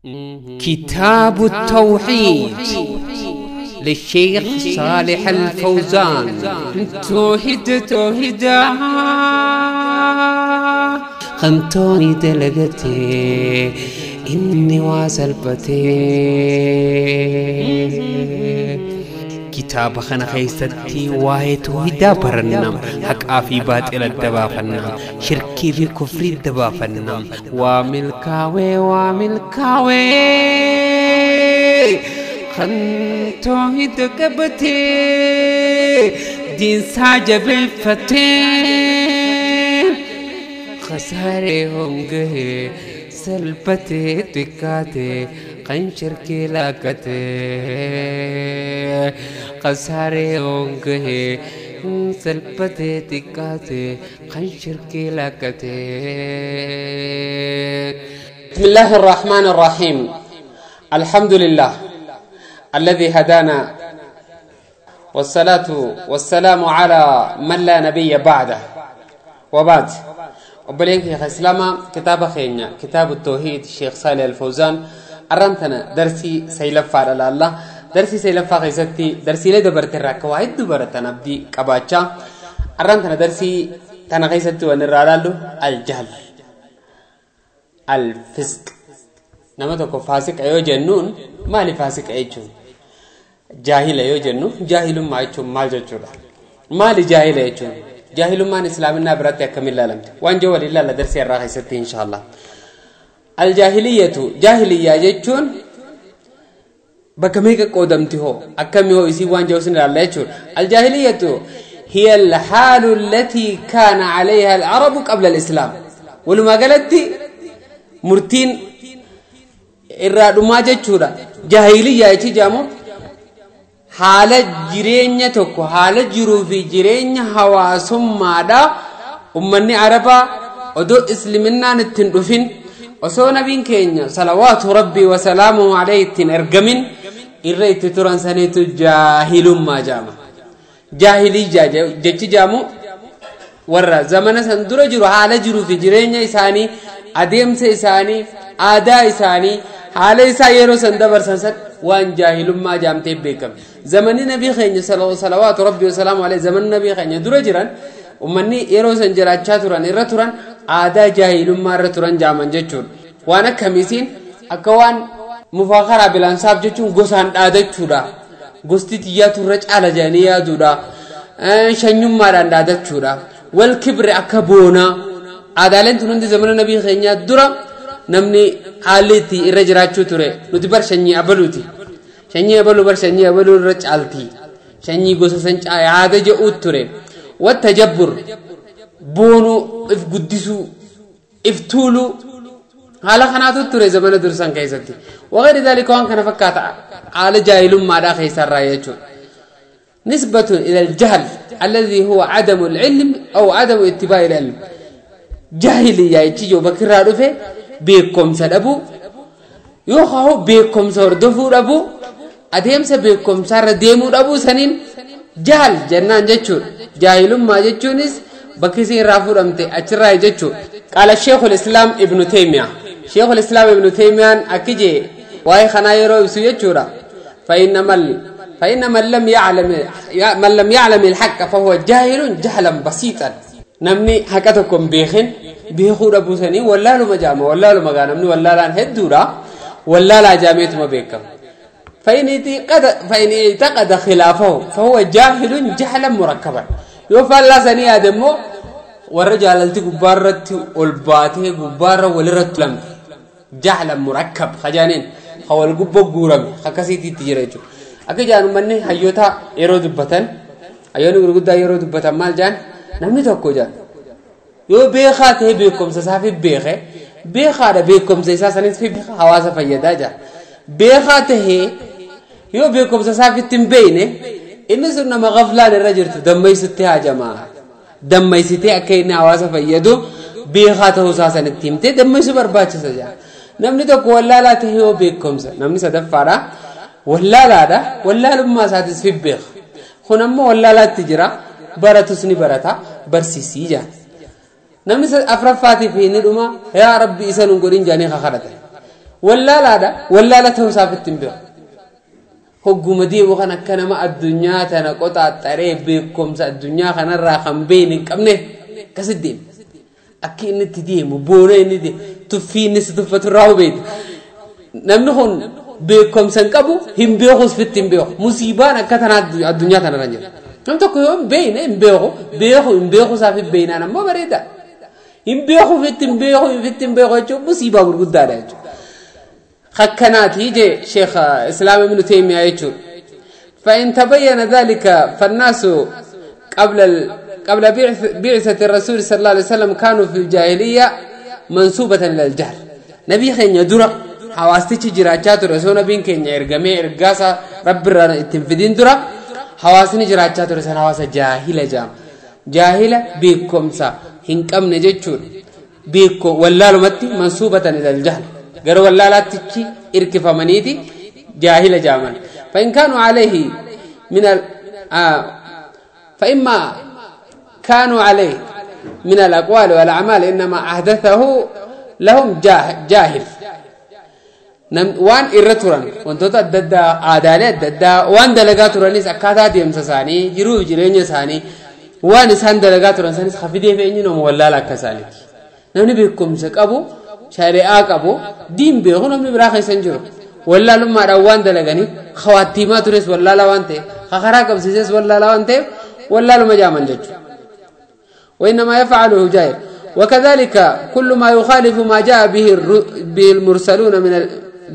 كتاب التوحيد للشيخ صالح الفوزان. توحيد توحيد خمتوني دلقتي إني واسلبتي كتاب خنا خيستي واهي توحيدا برنم حق في باطل الدبافنا شركي في كفر الدبافنا وملكاوي وملكاوي خن توحيد قبتي دين ساجب الفتي خساري هونغه سلبتي تكاتي قن شركي لاكتي خساري هونغه سلبتي تكاتي قن شركي لاكتي. بسم الله الرحمن الرحيم. الحمد لله الذي هدانا، والصلاة والسلام على من لا نبي بعده، وبعد. وبلين في إسلام كتاب خينا كتاب التوحيد الشيخ صالح الفوزان. أرنتنا درسي سيلفا على الله درسي سيلفا غيزتي درسي لدبرت الرك واحد دبرتنا بدي كباتشا. أرنتنا درسي تنا غيزتي ونرالو الجهل الفسق. نما فاسق أيو جنون مالي فاسق أيجون جاهل أيو جنون جاهل ما أيجون مال جوجولا مالي جاهل أيجون جاهل ما إسلامنا برات يكمل لهم وانجو لله لدرسي الراحة ستي إن شاء الله. الجاهلية جاهلية جتون بكميك قدمته أكمل هو يسي وانجو سن الله يجون. الجاهلية هي الحال التي كان عليها العرب قبل الإسلام. ولما قالت مرتين irraa jechuudha. Jaahiliyyaa jechi jedhamu haala jireenya tokko haala jiruu fi jireenya hawaasummaadha. Ummanni Arabaa odoo isliminnaan ittiin dhufin osoo nabiin keenya salawaatu rabbii wasalaamuhu alayhi ittiin ergamin irra itti turan saniitu jaahilummaa jedhama. Jaahiliyyaa jechi jedhamu warra zamana san dura jiru haala jiruu fi jireenya isaanii adeemsa isaanii aadaa isaanii haala isaa yeroo san dabarsan san waan jaahilummaa jaamtee beekame. Zamanni nabii keenya salawaatu rabbii wasalaamu alayhi zamanni nabii keenya dura jiran ummanni yeroo san jiraachaa turan irra turan aadaa jaahilummaa irra turan jaaman jechuudha. Waan akkamiisiin akka waan mufaakaraa bilaansaaf jechuun gosaan dhaadachuudha. Gosti xiyyaatu irra caala jedhanii yaaduudha. Shanyummaadhaan dhaadachuudha. Wal kibri akka boonaa. Aadaaleen tun hundi zamana nabii keenyaa dura namni haalli itti irra jiraachuu ture. Nuti bar shanyii abaluuti. Shanyii abaluu bar shanyii abaluu irra caalti. Shanyii gosa san yaada jedhuut ture. Wattajabbur boonuu if guddisuu if tuuluu haala kanaatu ture zamana dursan keessatti. Wagayri dhaalika waan kana fakkaata haala jaahilummaadhaa keessarraa jechuudha. نسبة إلى الجهل الذي هو عدم العلم أو عدم اتباع العلم. جاهلية يجيو بكرة رفه بيكم سدبو يوخه بيكم سردفو ربو أديم سبيكم سر ديمو ربو سنين جهل جنان جتشور جاهل ما جتشونيس بكسي رافو رمتي أشراي جتشو. قال الشيخ الإسلام ابن تيمية شيخ الإسلام ابن تيمية أكيجي واي خنايرو يسو جتشورا فإن من لم يعلم الحق فهو جاهل جهلا بسيطا. نمني حكتكم بيخن بيخو ربو سني ولا لو مجامع ولا لو مغا نمني ولا لان هدورا ولا لا جامعت ما بيكم. فإن اعتقد خلافه فهو جاهل جهلا مركبا. يوفى سني آدمو والرجال التي غبارت والباته غبارة ولرت لم جهلا مركب خجانين خول غبو غورم خكسيتي تجريجو. Akka jaan ummanni hayyoota yeroo dubbatan hayyoonni gurguddaa yeroo dubbatan maal jaan namni tokko jaan yoo beekaa ta'e beekumsa isaa fi beeke beekaadha beekumsa isaa sanis fi hawaasa fayyadaa jaan beekaa ta'e yoo beekumsa isaa fi ittiin beekne inni sun nama gaflaan irra jirtu dammaysutti haajamaa dammaysitee akka inni hawaasa fayyadu beekaa ta'uu isaa sanitti himtee dammaysuu barbaachisa jaan. Namni tokko wallaalaa ta'e yoo beekumsa namni sadaffaadha. Wallaalaadha wallaalummaa isaatis fi beeka kun ammoo wallaalaatti jira baratus ni barata barsiisii jaan. Namni afraffaatii fi inni dhuma yaa rabbi isa nun godhin jaanii kakadhatan. Wallaalaadha wallaala ta'uu isaaf ittiin beeku. Hogguma deemu kan akka nama addunyaa tana qoxaaxaree beekumsa addunyaa kanarraa kan beekne hin qabne akkasitti deema. Akki inni itti deemu boona inni deemu tuffii inni si tuffatu irraa hubeeta. Namni kun beekumsa hin qabu hin beekus fitti hin beeku. Musiibaan akka tanaa addunyaa tanarra jira. Namni tokko yoo hin beekne hin beeku beeku hin beeku isaaf hin beeknaan ammoo bareeda. Hin beeku fitti hin beeku fitti hin beeku jechuun musiibaa gurguddaadha jechuudha. خكناتي جي شيخ اسلام ابن تيمية يجور. فإن تبين ذلك فالناس قبل بعثة الرسول صلى الله عليه وسلم كانوا في الجاهلية منسوبة إلى الجهل. نبي خين يدرى حواستي جراجات رسول نبي كين يرجمي إرجاسا رب الرنا التنفيذين درى حواسني جراجات رسول حواس جاهلة جام جاهلة بكم سا هنكم نجتشور بكم ولا لمتي منسوبة إلى الجهل قالوا ولا لا تشي إركف منيتي جاهلة جاما. فإن كانوا عليه من ال فإما كانوا عليه من الأقوال والأعمال إنما أحدثه لهم جاهل. وان إرتوران وانتوتا ددا عدالة ددا وان دلقاتورانيس أكاتا ديمسا ساني جروف جرين ساني وان إسان دلقاتوران سانيس خفيدي في إنجنهم ولا لا كسالك. نمني بكم سكابو شريعة قبو دين بيغو نمني براخي سنجرو ولا لما روان دلغني خواتيما ترس ولا لوانته خخرا قبسيس ولا لوانته ولا لما جامن جچو. وإنما يفعله جاهل. وكذلك كل ما يخالف ما جاء به المرسلون من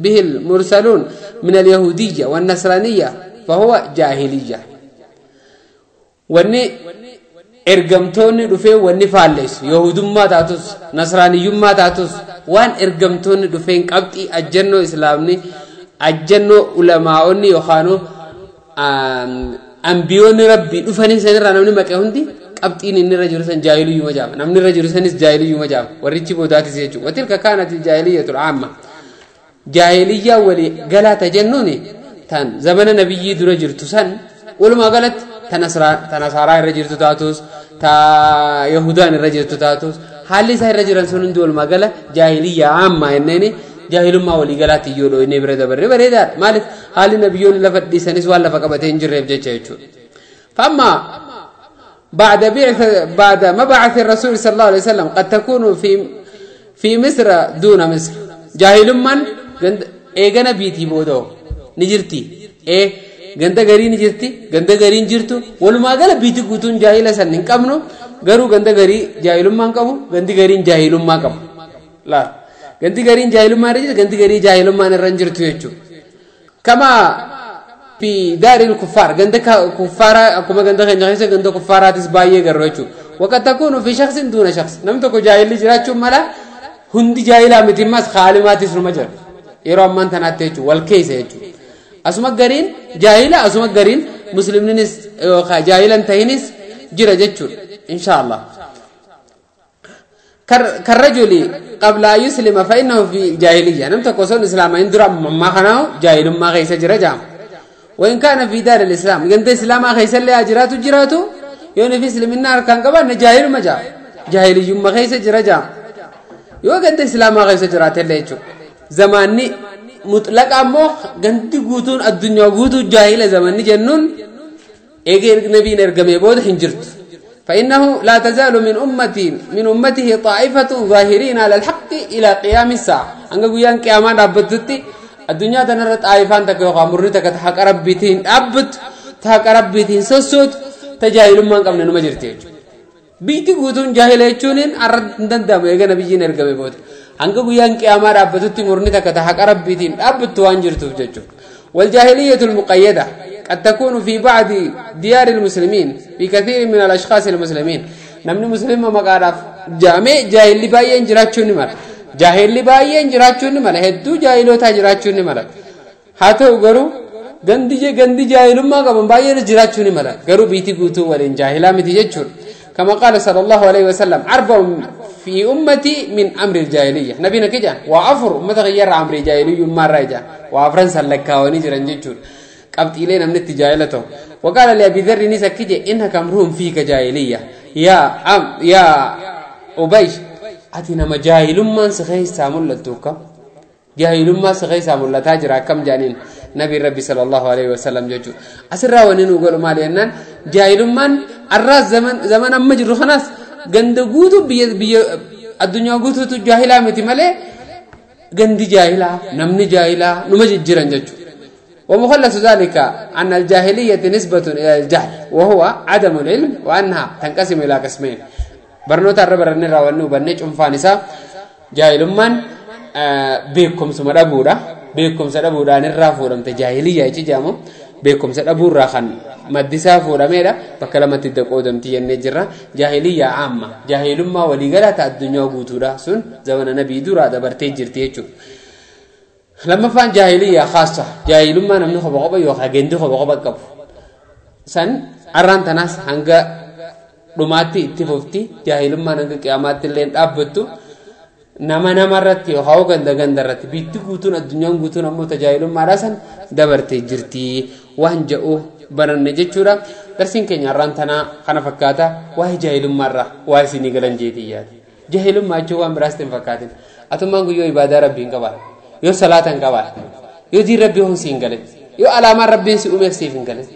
به المرسلون من اليهودية والنصرانية فهو جاهلية. وني ergamtoonni dhufee wanni faalleessu yahudummaa taatus nasraaniyyummaa taatus waan ergamtoonni dhufeen qabxii ajjannoo islaamni ajjannoo ulamaa'onni yookaan ambiyoonni rabbii dhufanii sanirraa namni maqee hundi qabxiin inni irra jiru san jaahiliyyuma jaama namni irra jiru sanis jaahiliyyuma jaama warrichi boodaatis jechuudha. Watilka kaanati jaahiliyyatul aamma jaahiliyyaa walii galaata jennuuni tan zamana nabiyyii dura jirtu san walumaa galatti tanasaaraa irra jirtu taatus ta yahudaan irra jirtu taatus haalli isaa irra jiran sun hundi walumaa gala jaahiliyyaa aammaa jenneeni jaahilummaa walii galaatti iyyoo dhooynee bira dabarre bareedaadha. Maaliif haalli nabiyyoonni lafa dhiisanis waan lafa qabatee hin jirreef jecha jechuudha. Famma بعد مبعث الرسول صلى الله عليه وسلم قد تكون في مصر دون مصر جاهلummaan eegana biitii boodoo ni jirti ganda garii ni jirti ganda gariin jirtu walumaa gala biitii guutuun jaahila san hin qabnu garuu ganda garii jaahilummaan qabu gandi gariin jaahilummaa qabu laa gandi gariin jaahilummaa irra jirti gandi garii jaahilummaan irra hin jirtu jechuudha. Kama fi daaril kuffaar ganda kuffaaraa akkuma ganda keenya keessa ganda kuffaaraatis baay'ee garuu jechuudha. Waqad takuunu fi shakhsin duuna shakhs namni tokko jaahilli jiraachuun mala hundi jaahilaa miti ammas khaalimaatis numa jira yeroo ammaan tanaatti jechuudha wal keessa jechuudha. Asuma gariin jaahila asuma gariin muslimninis jaahilan tahinis jira jechuudha inshaallah. كالرجل قبل أن يسلم فإنه في جاهلية نم تقصون إسلام إن درا ما خناه جاهل ما غيس جرا جام. وإن كان في دار الإسلام عند الإسلام غيس اللي أجراته جراته يون في إسلام النار كان قبل نجاهل ما جا جاهل يوم ما غيس جرا جام يو عند الإسلام غيس جراته اللي يجو زماني مطلق أمو عند قوتون الدنيا قوتو جاهل زماني جنون إيجي نبي نرجمي بود حنجرت. فإنه لا تزال من أمته طائفة ظاهرين على الحق إلى قيام الساعة. أنك قيان قياما ربتتي الدنيا تنرى طائفان تكيوغا مرنتك تحق ربتين أبت تحق ربتين سسوت تجاهل من قبل نمجرتي بيتي قوتون جاهل يجونين أرد ندندم إيجا نبيين أرقمي بوت. أنك قيان قياما ربتتي مرنتك تحق ربتين أبت وانجرتو ججو. والجاهلية المقيدة قد تكون في بعض ديار المسلمين في كثير من الأشخاص المسلمين. نمني مسلم ما قارف جامع جاهل بايين جراتشون مال جاهل بايين جراتشون مال هدو جاهلوتا جراتشون مال هاتو غرو غندي جاهل ما قبن بايين جراتشون مال غرو بيتي غوتو ولين جاهلا متي جچون. كما قال صلى الله عليه وسلم أربع في أمتي من أمر الجاهلية نبينا كجا وأفر أمة غير أمر الجاهلية ما راجع وأفرن سلكاوني جرن جچون قبط إلينا من التجاهلته. وقال لأبي ذر نسا كجي إنك أمرهم فيك جاهلية يا أم يا أبيش أتينا مجاهل من سخي سامل التوكا Jaahilummaa si keessaa mul'ataa jira akkam jaaniin nabi rabbi sallallahu alaihi wasallam jechuudha. Asirraa wanni nu godhu maali jennaan jaahilummaan arraas zaman amma jirru kanaas ganda guutuu biyya addunyaa guutuutu jaahilaa miti malee gandi jaahilaa namni jaahilaa numa jijjiiran jechuudha. ومخلص ذلك أن الجاهلية نسبة إلى الجهل وهو عدم العلم وأنها تنقسم إلى قسمين. برنوتا الربر النرى والنوبة النج أنفانسا جاهلمان بكم سمرابورا بكم سرابورا نرى فورم تجاهلية يجامو بكم سرابورا خن مدسا فورميرا بكلمة الدقودم تي النجرة جاهلية عامة جاهلما ولغلات الدنيا قوتورا سن زمن نبي دورا دبرتي جرتيجو. لما فان جاهلية خاصة جاهلما نمني خبا خبا يوخا جندي خبا خبا قبو سن أران تناس هنگا dhumaatti itti fufti jaahilummaan hanga qiyaamaatti illee dhaabbattu nama namarratti yookaan ganda gandarratti biitti guutuun addunyaan guutuun ammoo tajaajilummaadhaa san dabartee jirti waan jedhu baranne jechuudha. Darsiin keenya har'aan tanaa kana fakkaata waa'ee jaahilummaarraa waa isinii galan jeetii yaada. Jaahilummaa jechuun waan biraas hin fakkaatin. Atummaan guyyoo ibaadaa rabbii hin qabaanne yoo salaata hin qabaanne yoo diin rabbii hoon si hin galin yoo alaamaan rabbiin si uumeef siif hin galin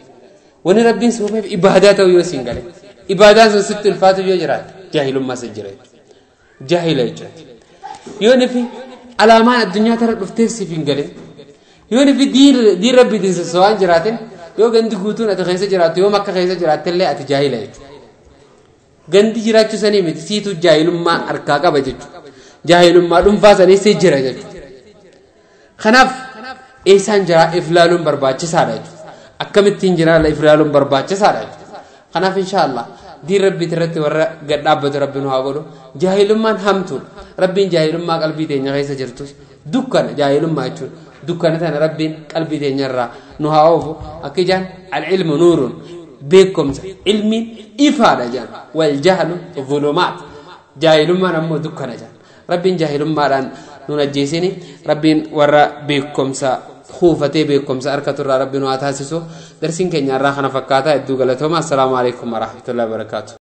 wanni rabbiin si uumeef ibaadaa ta'u yoo si hin galin ibadaan sun sitti ulfaatu yoo jiraate jaahilummaa si jira jechuudha. Jaahila jechuudha. Yoo nufi alaamaan addunyaa tana dhufteef siif hin galin yoo nufi diin rabbiitiin soso'aan jiraatin yoo gandi guutuun ati keessa jiraattu yoo makka keessa jiraatte illee ati jaahila jechuudha. Gandi jiraachuu sanii miti siitu jaahilummaa harkaa qaba jechuudha. Jaahilummaa dhuunfaa sanii si jira jechuudha. Kanaaf eessaan jiraa iflaaluun barbaachisaadha jechuudha. Akkamittiin jiraa iflaaluun barbaachisaadha jechuudha. Kanaaf inshaallah diin rabbiitti irratti warra gad dhaabbatu rabbiin haa godhu. Jaahilummaan hamtuudha. Rabbiin jaahilummaa qalbii teenya keessa jirtus dukkana jaahilummaa jechuudha. Dukkana tana rabbiin qalbii teenya irraa nu haa oofu. Akka ijaan al-ilmu nuurun beekumsa ilmiin ifaadha jaan wal jahlu zulumaat jaahilummaan ammoo dukkana jaan. Rabbiin jaahilummaadhaan nun ajjeesini rabbiin warra beekumsa kuufatee beekumsa harkatu irraa rabbiin waa taasisu. Darsiin keenya irraa kana fakkaata. Hedduu galatooma. Assalaamu alaikum warahmatullahi wabarakaatu.